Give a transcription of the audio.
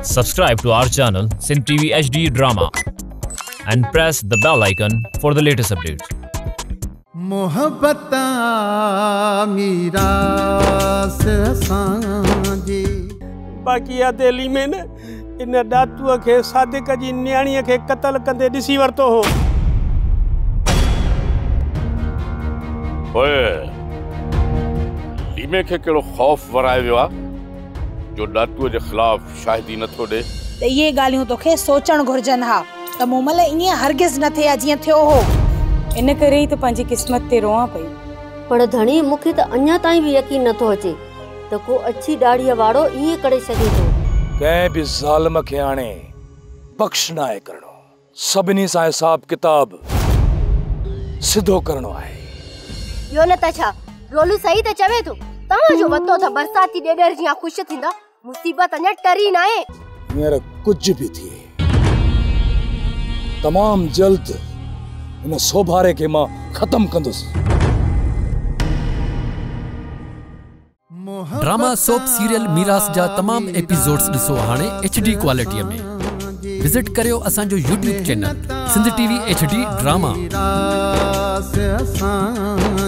Subscribe to our channel Sindh TV HD Drama and press the bell icon for the latest updates. محبت آ ميراث اسان جي. باقي اديلي ۾ نه ان ڏاتوء کي صادق جي نياڻيء کي قتل ڪندي ڏسي ورتو هو. پوء ليمي کي ڪهڙو خوف ورائي ويو آ جو ڏاتوء جي خلاف شاهدي نٿو ڏئي؟ ته اهي ڳالهيون توکي سوچڻ گهرجن ها ته مومل ائين هرگز نه ٿئي ها جيئن ٿيو هو. ان ڪري ئي ته پنهنجي قسمت تي روئان پئي. پر ڌڻي مون کي ته اڃا تائين به يقين نٿو اچي ته ڪو اڇي ڏاڙهيء وارو ائين ڪري سگهي ٿو. ڪنهن به ظالم کي هاڻي بخش ناهي ڪرڻو. سڀني سان حساب ڪتاب سڌو ڪرڻو آهي. ٻيو نه ته ڇا، رولو صحيح ته چوي ٿو. توهان جو وتو ته برساتي ڏيڏر جيان خوش ٿيندا، مصيبت اڃا ٽري ناهي. هينئر ڪجهه به ٿئي، تمام جلد ان سوڀاري کي مان ختم ڪندس. ڊراما سوپ سيريل ميراث جا تمام ايپيسوڊز ڏسو هاڻي ايڇ ڊي ڪوالٽي ۾. وزٽ ڪريو اسان جو YouTube channel Sindh T V H D drama. ميراث اسان